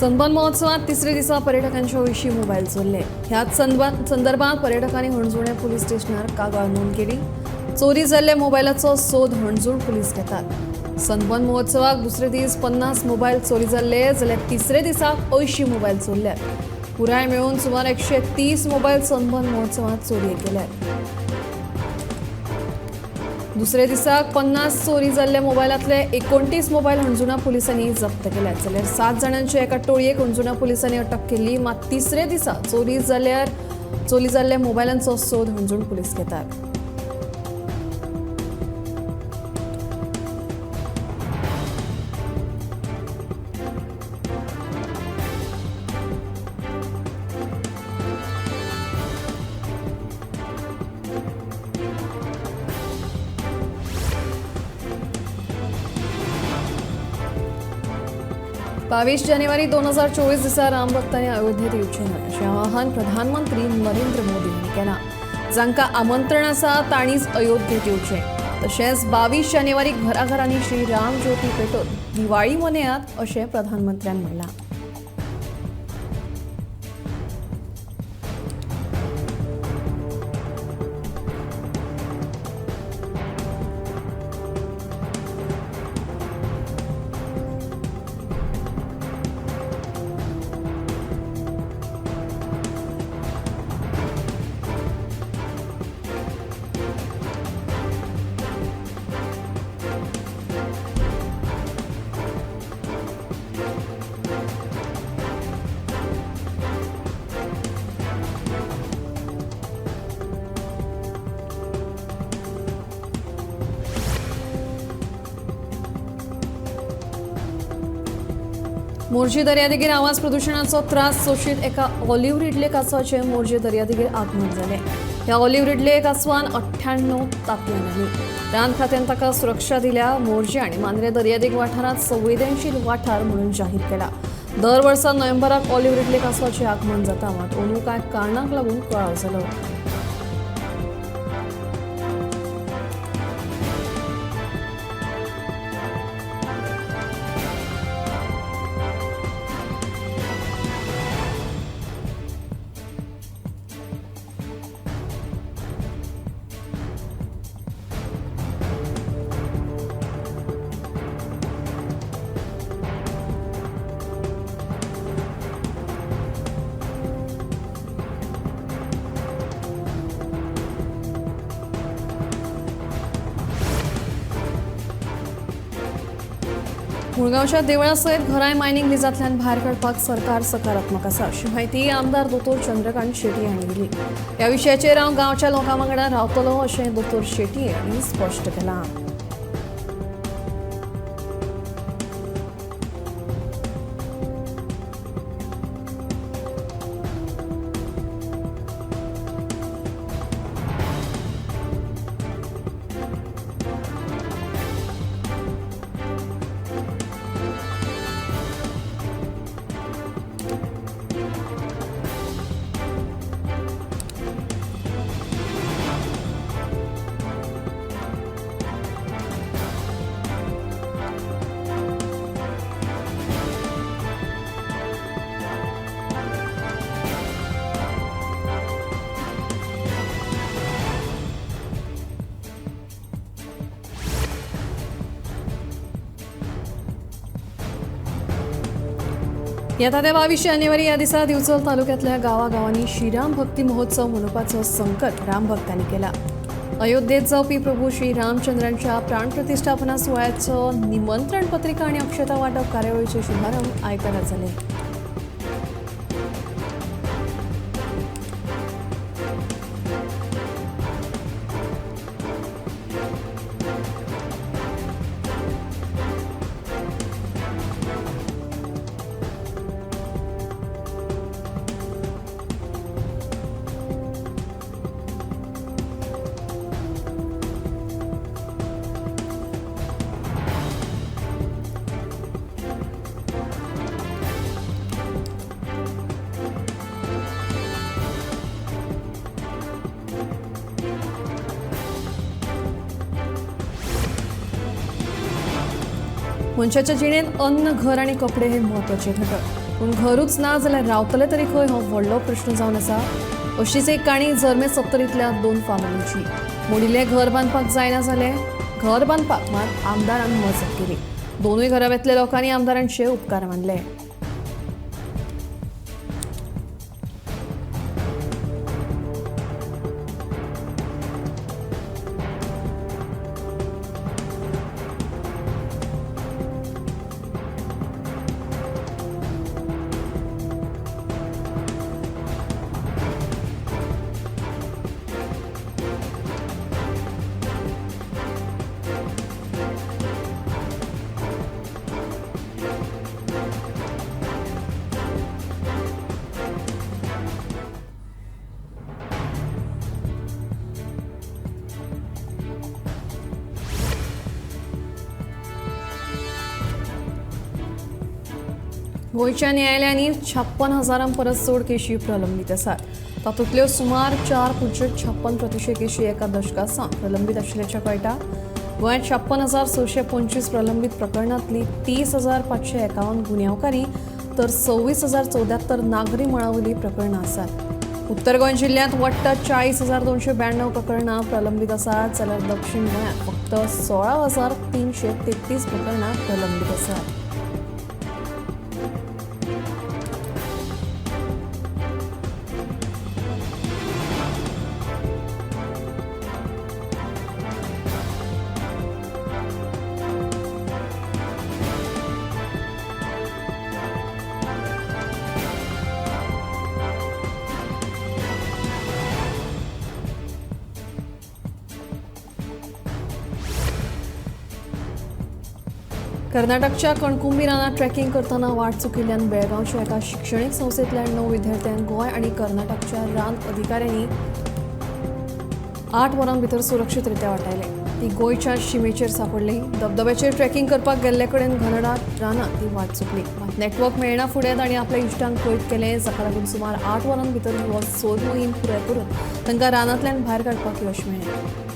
Sunburn महोत्सवात तिसरे दिसा पर्यटकांच्या 80 मोबायल चोरले. ह्याच संदर्भात पर्यटकांनी हणजूणे पुलीस स्टेशनार कागाळ नोंद केली. चोरी जाल्ल्या मोबायलाचो सोद हणजूण पुलीस घेतात. सनबर्न महोत्सवाक दुसरे दीस 50 मोबायल चोरी जाल्ले, जाल्यार तिसरे दिसाक 80 मोबायल चोरल्यात. पुराय मेळून सुमार 130 मोबायल सनबर्न महोत्सवात चोरयेक गेल्यात. दुसरे दिसाक 50 चोरी जाल्ल्या मोबायलांतले 29 मोबायल हणजुणा पुलिसांनी जप्त केल्यात. जाल्यार 7 जाणांची एका टोळयेक हणजुणा पुलिसांनी अटक केल्ली. मात तिसरे दिसा चोरी जाल्ल्या मोबायलांचो सोद हणजूण पुलीस घेतात. बावीस जानेवारी 2024 दिसा रामभक्तांनी अयोध्येत येवचें न्हय अशें आवाहन प्रधानमंत्री नरेंद्र मोदी हांणी केलां. जांकां आमंत्रण आसा तांणीच अयोध्येत येवचें. तशेंच 22 जानेवारी घराघरांनी श्री राम ज्योती पेटोवन दिवाळी मनयात अशें प्रधानमंत्र्यान म्हणलां. मोरजी दर्यादेगेर आवाज प्रदुशणाचो त्रास सोशीत एका ऑलिव्ह रिडले कासवाचें मोरजी दर्यादेगेर आगमन जालें. ह्या ऑलिव्ह रिडले कासवान 98 तांतयां घालीं. रान खात्यान ताका सुरक्षा दिल्या. मोरजी आनी मांद्रे दर्यादेग वाठारांत संवेदनशील वाठार म्हणून जाहीर केला. दर वर्सा नोव्हेंबराक ऑलिव्ह रिडले कासवाचें आगमन जाता, मात अंदू कांय कारणांक लागून कळाव जालो. मुळगांवच्या देवळा सयत घरांय मायनिंग लिजांतल्यान भायर काडपाक सरकार सकारात्मक आसा अशी म्हायती आमदार दोतोर चंद्रकांत शेट्ये हांणी दिली. ह्या विशयाचेर हांव गांवच्या लोकां वांगडा रावतलो अशें दोतोर शेट्ये हांणी स्पश्ट केलां. येता त्या 22 जानेवारी ह्या दिसा दिवचल तालुक्यांतल्या गांवागांवांनी श्रीराम भक्ती महोत्सव मनोवपाचो संकल्प रामभक्तांनी केला. अयोध्येत जावपी प्रभू श्री रामचंद्रांच्या प्राणप्रतिष्ठापना सुवाळ्याचो निमंत्रण पत्रिका आनी अक्षता वांटप कार्यावळीचे शुभारंभ आयतारा जाले. मनशाच्या जिणेंत अन्न, घर आनी कपडे हे म्हत्वाचे घटक. पूण घरूच ना जाल्यार रावतले तरी खंय हो व्हडलो प्रश्न जावन आसा. अशीच एक काणी झर्मे सत्तरींतल्या 2 फामिलींची. मोडिल्लें घर बांदपाक जायना जालें, घर बांदपाक मात आमदारान मजत केली. दोनूय घराब्यांतल्या लोकांनी आमदारांचे उपकार मानले. गोंयच्या न्यायालयांनी 56,000 परस चड केशी प्रलंबीत आसात. तातूंतल्यो सुमार 4.56% केशी एका दशका सावन प्रलंबीत आशिल्ल्याचें कळटा. गोंयांत 56,625 प्रलंबीत प्रकरणांतली 30,551 गुन्यांवकारी तर 26,074 नागरी मळावयली प्रकरणां आसात. उत्तर गोंय जिल्ल्यांत वट्ट 40,292 प्रकरणां प्रलंबीत आसात, जाल्यार दक्षिण गोंयांत फक्त 16,333 प्रकरणां प्रलंबीत आसात. कर्नाटकच्या कणकुंबी रानांत ट्रेकिंग करतना वाट चुकिल्ल्यान बेळगांवच्या एका शिक्षणीक संस्थेंतल्या 9 विद्यार्थ्यांक गोंय आनी कर्नाटकच्या रान अधिकाऱ्यांनी 8 वरां भितर सुरक्षीत रित्या वाटायले. ती गोंयच्या शिमेचेर सांपडली. धबधब्याचेर ट्रेकिंग करपाक गेल्ले कडेन घनडाट रानांत ती वाट चुकली. मात नेटवर्क मेळना फुडें तांणी आपल्या इश्टांक कळीत केलें, जाका लागून सुमार 8 वरां भितर हो सोद मोहीम पुराय करून तांकां रानांतल्यान भायर काडपाक यश मेळ्ळें.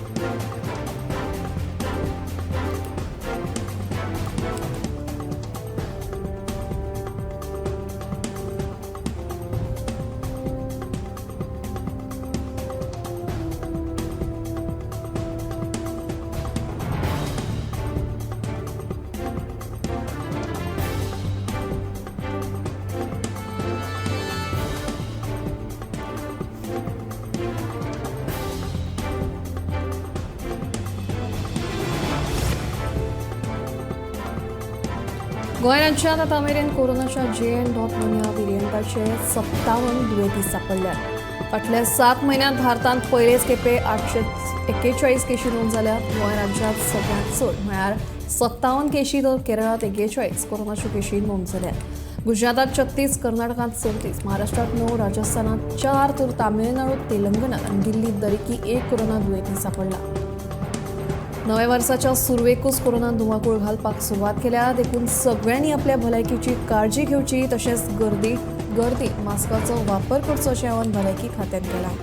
गोंय राज्यांत आतां मेरेन कोरोनाच्या JN.1 ह्या व्हेरियंटाचे 57 दुयेंती सांपडल्यात. फाटल्या 7 म्हयन्यांत भारतांत पयलेच खेपे 841 केशी नोंद जाल्यात. गोंय राज्यांत सगळ्यांत चड म्हळ्यार 57 केशी तर केरळांत 41 कोरोनाच्यो केशी नोंद जाल्यात. गुजरातांत 36, कर्नाटकांत 34, महाराष्ट्रांत 9, राजस्थानांत 4 तर तामिळनाडू, तेलंगणात आनी दिल्लींत दरेकी 1 कोरोना दुयेंती सांपडला. नव्या वर्साच्या सुरवेकूच कोरोना धुमाकूळ घालपाक सुरवात केल्या, देखून सगळ्यांनी आपल्या भलायकीची काळजी घेवची तशेंच गर्दी मास्काचो वापर करचो अशें आवाहन भलायकी खात्यान केलां.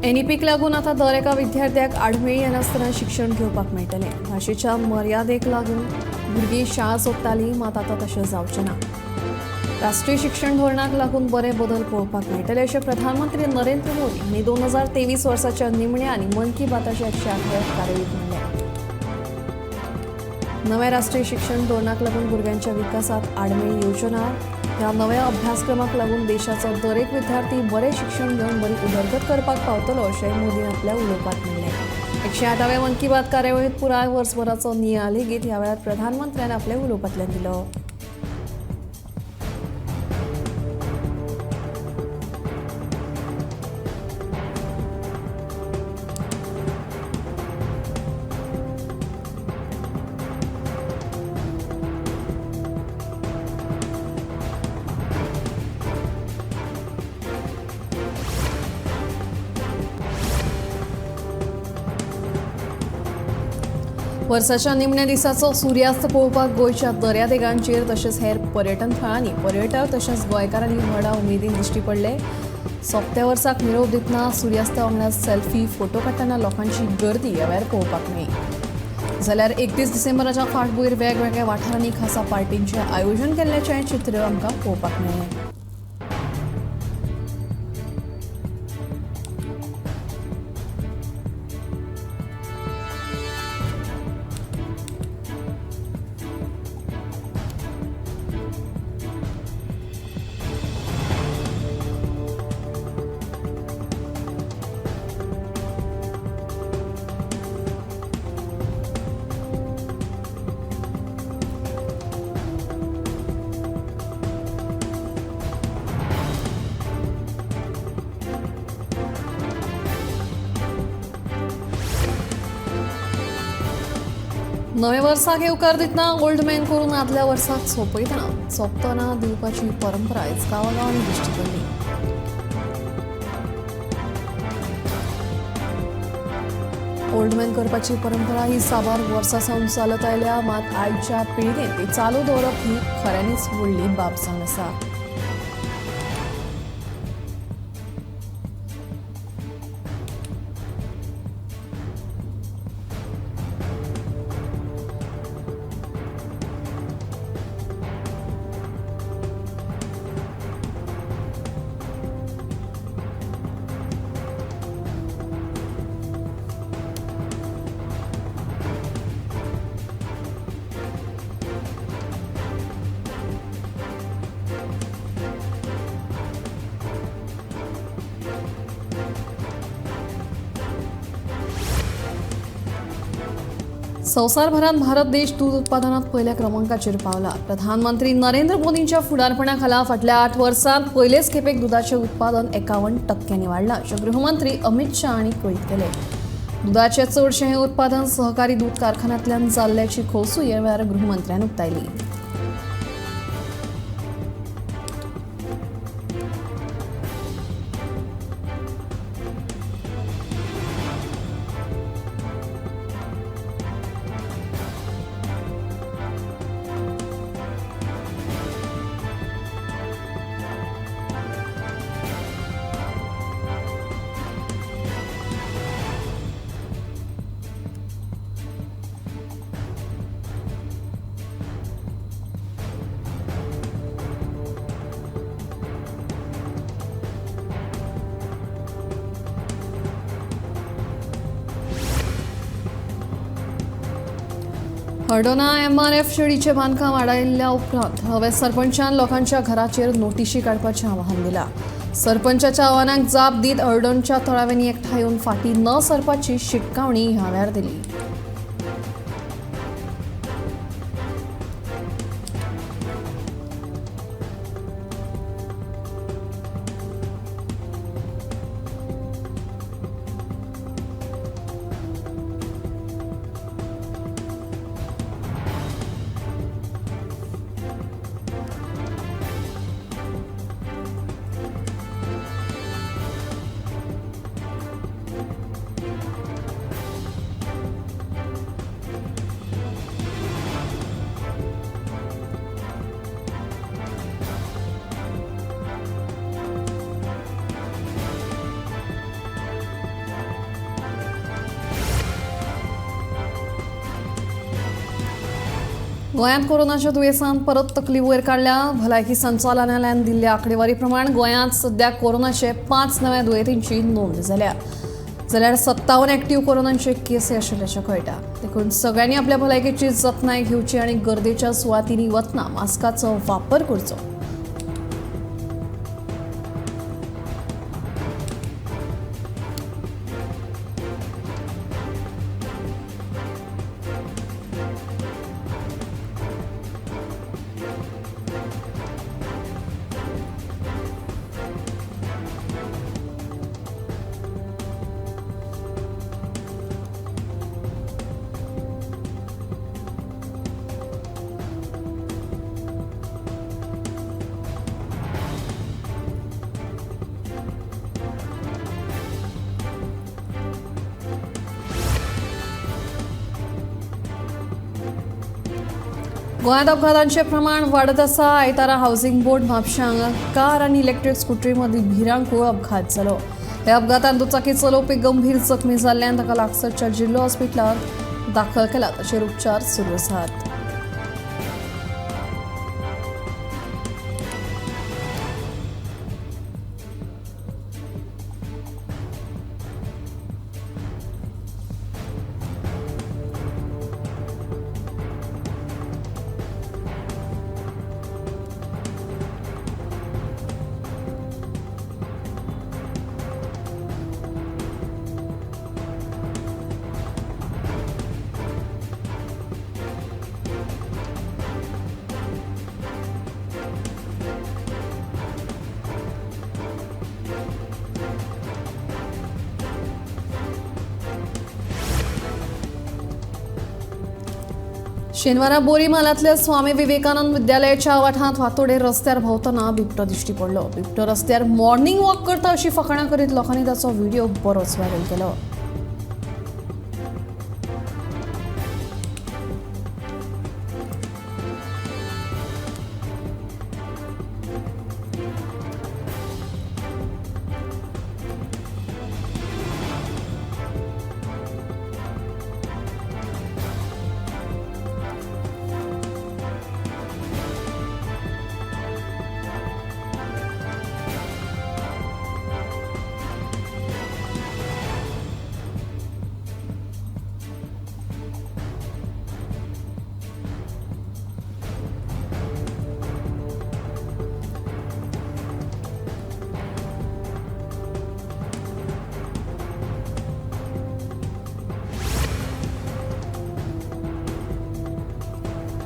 एनईपीक लागून आतां दर एका विद्यार्थ्याक आडमेळी येनासतना शिक्षण घेवपाक मेळटलें. भाशेच्या मर्यादेक लागून भुरगीं शाळा सोडटालीं, मात आतां तशें जावचें ना. राष्ट्रीय शिक्षण धोरणाक लागून बरे बदल पळोवपाक मेळटले अशें प्रधानमंत्री नरेंद्र मोदी हांणी 2023 वर्साच्या निमण्या आनी मन की बाताच्या 108व्या कार्यावळींत म्हणलें. नव्या राष्ट्रीय शिक्षण धोरणाक लागून भुरग्यांच्या विकासांत आडमेळी येवच्यो ना. ह्या नव्या अभ्यासक्रमाक लागून देशाचो दरेक विद्यार्थी बरें शिक्षण घेवन बरी उदरगत करपाक पावतलो अशें मोदीन आपल्या उलोवपांत म्हणलें. 108व्या मन की बात कार्यावळींत पुराय वर्सभराचो नियाळ लेगीत ह्या वेळार प्रधानमंत्र्यान आपल्या उलोवपांतल्यान दिलो. वर्साच्या निमण्या दिसाचो सुर्यास्त पळोवपाक गोंयच्या दर्यादेगांचेर तशेंच हेर पर्यटन थळांनी पर्यटक तशेंच गोंयकारांनी व्हडा उमेदीन दिश्टी पडले। सोंपत्या वर्साक निरोप दितना सुर्यास्ता वांगडा सेल्फी फोटो काडटना लोकांची गर्दी ह्या वेळार पळोवपाक मेळ्ळी। जाल्यार 31 डिसेंबराच्या फाटभूंयेर वेगवेगळ्या वाठारांनी खासा पार्टींचें आयोजन केल्ल्याचें चित्र आमकां पळोवपाक मेळ्ळें। नव्या वर्साक येवकार दितना ओल्ड मॅन करून आदल्या वर्साक सोंपयतना सोंपतना दिवपाची परंपरा आयज गांवागांवांनी दिश्टी पडली। ओल्ड मॅन करपाची परंपरा ही साबार वर्सां सावन चालत आयल्या, मात आयच्या पिळगेन ती चालू दवरप ही खऱ्यांनीच व्हडली बाब जावन आसा। संवसारभरात भारत देश दूध उत्पादनात पहिल्या क्रमांकाचेर पावला। प्रधानमंत्री नरेंद्र मोदींच्या फुडारपणाखाला फाटल्या 8 वर्सांत पयलेच खेपेक दुधाचें उत्पादन 51% वाडलां अशें गृहमंत्री अमित शाह हांणी कळीत केलें। दुधाचें चडशें हें उत्पादन सहकारी दूध कारखान्यांतल्यान जाल्ल्याची खोसूय ह्या वेळार गृहमंत्र्यान उक्तायली। हळदोणा एमआरएफ शेडीचें बांदकाम आडायिल्ल्या उपरांत हवे सरपंचान लोकांच्या घराचेर नोटिशी काडपाचें आवाहन दिलां। सरपंचाच्या आव्हानाक जाप दीत हळदोणच्या थळाव्यांनी एकठांय येवन फाटीं न सरपाची शिटकावणी ह्या वेळार दिली। गोंयांत कोरोनाच्या दुयेंसान परत तकली वयर काडल्या। भलायकी संचालनालयान दिल्ल्या आंकडेवारी प्रमाण गोंयांत सद्या कोरोनाचे 5 नव्या दुयेंतींची नोंद जाल्या, जाल्यार 57 एक्टिव्ह कोरोनाचे केसी आशिल्ल्याचें कळटा। देखून सगळ्यांनी आपल्या भलायकेची जतनाय घेवची आनी गर्देच्या सुवातींनी वतना मास्काचो वापर करचो। गोंयांत अपघातांचें प्रमाण वाडत आसा. आयतारा हावसिंग बोर्ड म्हापशें हांगा कार आनी इलेक्ट्रीक स्कुटरी मदीं भिरांकूळ अपघात जालो. ह्या अपघातांत दुचाकी चलोवपी गंभीर जखमी जाल्ल्यान ताका लागसरच्या जिल्लो हॉस्पिटलांत दाखल केला. ताचेर उपचार सुरू आसात. शेनवारा बोरी म्हालांतल्या स्वामी विवेकानंद विद्यालयाच्या आवाठांत वातोडे रस्त्यार भोंवतना बिबटो दिश्टी पडलो. बिबटो रस्त्यार मॉर्निंग वॉक करता अशी फकाणां करीत लोकांनी ताचो व्हिडिओ बरोच व्हायरल केलो.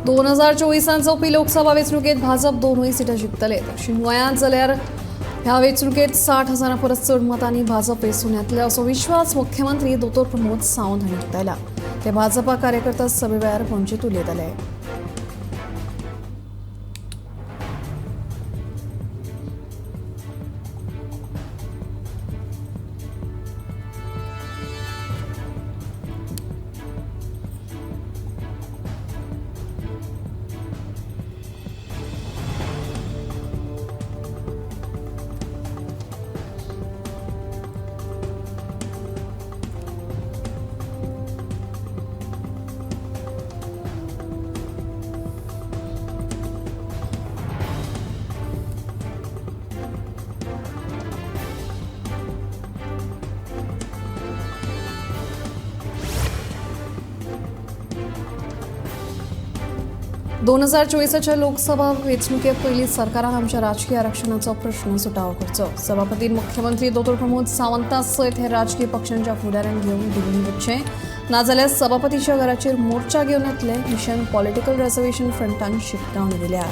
दोन 2024 जावपी लोकसभा वेंचणुकेत भाजप दोनूय सिटां जिखतले. दक्षिण गोंयांत जाल्यार ह्या वेंचणुकेत 60,000 परस चड मतांनी भाजप वेंचून येतले असो विश्वास मुख्यमंत्री दोतोर प्रमोद सावंत हांणी उक्तायला. ते भाजपा कार्यकर्ता सभे वेळार पणजेंत उलयताले. दोन 2024 लोकसभा वेंचणुके पयलीं सरकारान आमच्या राजकीय आरक्षणाचो प्रश्न सुटावो करचो. सभापती मुख्यमंत्री दोतोर प्रमोद सावंता सयत हे राजकीय पक्षांच्या फुडाऱ्यांक घेवन दिल्ली वचचें, नाजाल्यार सभापतीच्या घराचेर मोर्चा घेवन येतले मिशन पॉलिटिकल रिझर्वेशन फ्रंटान शिटकावणी दिल्या.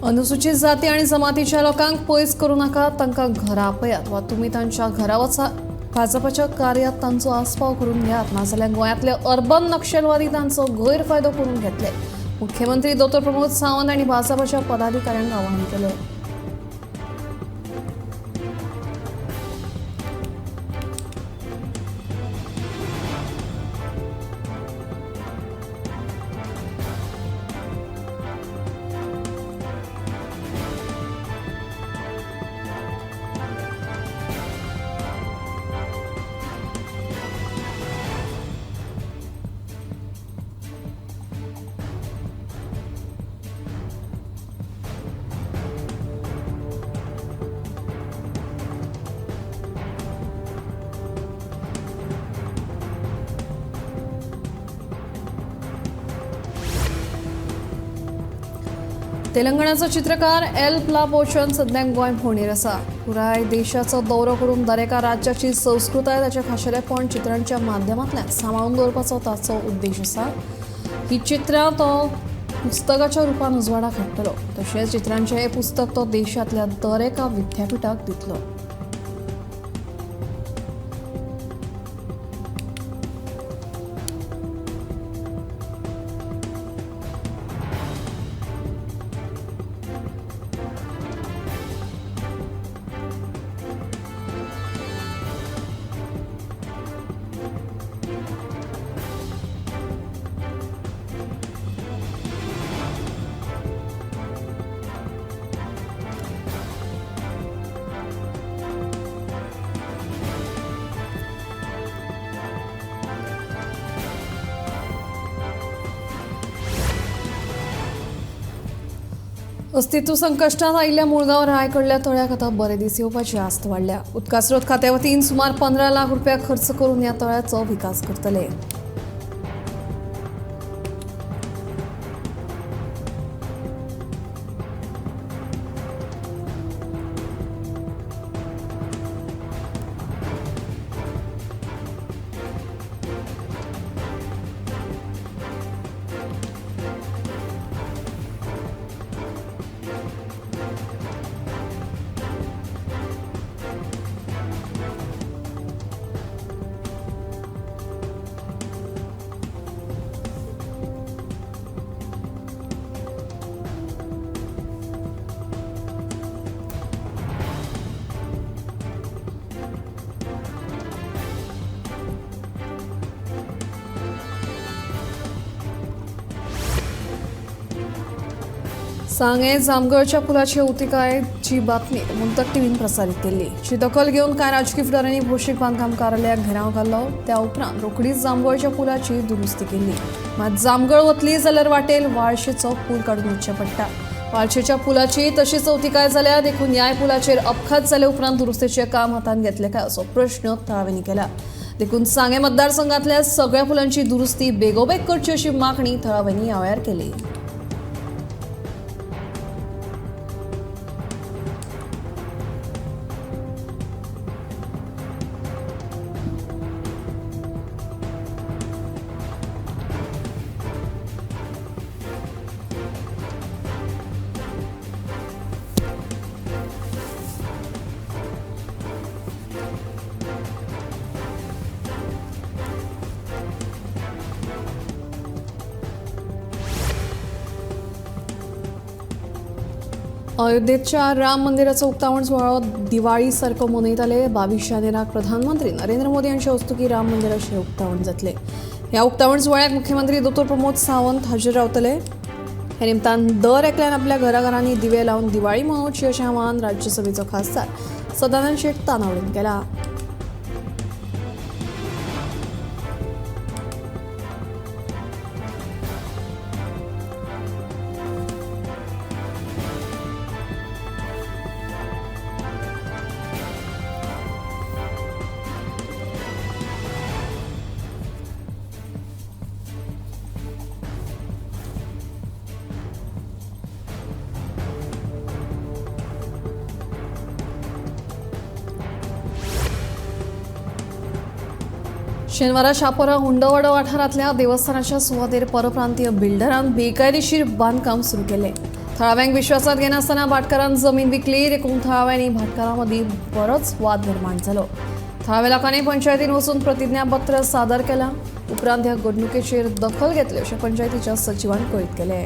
अनुसूचित जाती आणि जमातीच्या लोकांक पयस करूं नाका, तांकां घरा आपयात वा तुमी तांच्या घरा वचा. भाजपाच्या कार्यात तांचो आस्पाव करून घेयात, नाजाल्यार गोंयांतले अर्बन नक्षलवादी तांचो गैरफायदो करून घेतले. मुख्यमंत्री दोतोर प्रमोद सावंत आनी भाजपाच्या पदाधिकाऱ्यांक आवाहन केलें. तेलंगणाचो चित्रकार एल प्लापोचन सद्याक गोंय भोंवडेर आसा. पुराय देशाचो दौरो करून दरेका राज्याची संस्कृताय ताचें खाशेलेपण चित्रांच्या माध्यमांतल्यान सांबाळून दवरपाचो ताचो उद्देश आसा. ही चित्रां तो पुस्तकाच्या रुपान उजवाडाक हाडटलो. तशेंच चित्रांचें हें पुस्तक तो देशांतल्या दरेका विद्यापिठाक दितलो. अस्तित्व संकश्टात आयिल्ल्या मुळगांव रायकडल्या तळ्याक आतां बरे दीस येवपाची आस्त वाडल्या. उदका स्रोत खात्या वतीन सुमार 15 लाख रुपया खर्च करून ह्या तळ्याचो विकास करतले. सांगें जामगळच्या पुलाची अवतिकायेची बातमी मुंतक टीव्हीन प्रसारीत केल्ली. जी दखल घेवन कांय राजकी फुडाऱ्यांनी भौशीक बांदकाम कार्यालयाक घेराव घाल्लो. त्या उपरांत रोखडीच जामगळच्या पुलाची दुरुस्ती केल्ली. मात जामगळ वतली जाल्यार वाटेर वाळशेचो पूल काडून वचचें पडटा. वाळशेच्या पुलाची तशीच अवतिकाय जाल्या देखून ह्याय पुलाचेर अपघात जाले उपरांत दुरुस्तीचें काम हातांत घेतलें काय असो प्रश्न थळाव्यांनी केला. देखून सांगें मतदारसंघांतल्या सगळ्या पुलांची दुरुस्ती बेगोबेग करची अशी मागणी थळाव्यांनी ह्या वेळार केली. अयोध्येच्या राम मंदिराचो उक्तावण सुवाळो दिवाळी सारको मनयताले. 22 जानेराक प्रधानमंत्री नरेंद्र मोदी हांचे हस्तुकीं राम मंदिराचें उक्तावण जातलें. ह्या उक्तावण सुवाळ्याक मुख्यमंत्री डॉ प्रमोद सावंत हाजीर रावतले. ह्या निमतान दर एकल्यान आपल्या घराघरांनी दिवे लावन दिवाळी मनोवची अशें आवाहन राज्यसभेचो खासदार सदानंद शेट तानावडेन केलां. शेनवारा शापोरा हुंडवाडो वाठारांतल्या देवस्थानाच्या सुवातेर परप्रांतीय बिल्डरान बेकायदेशीर बांदकाम सुरू केलें. थळाव्यांक विश्वासात घेनासतना भाटकारान जमीन विकली देखून थळाव्यांनी भाटकारां मदीं बरोच वाद निर्माण जालो. थळाव्या लोकांनी पंचायतीन वचून प्रतिज्ञापत्र सादर केलां. उपरांत ह्या घडणुकेचेर दखल घेतली अशें पंचायतीच्या सचिवान कळीत केलें.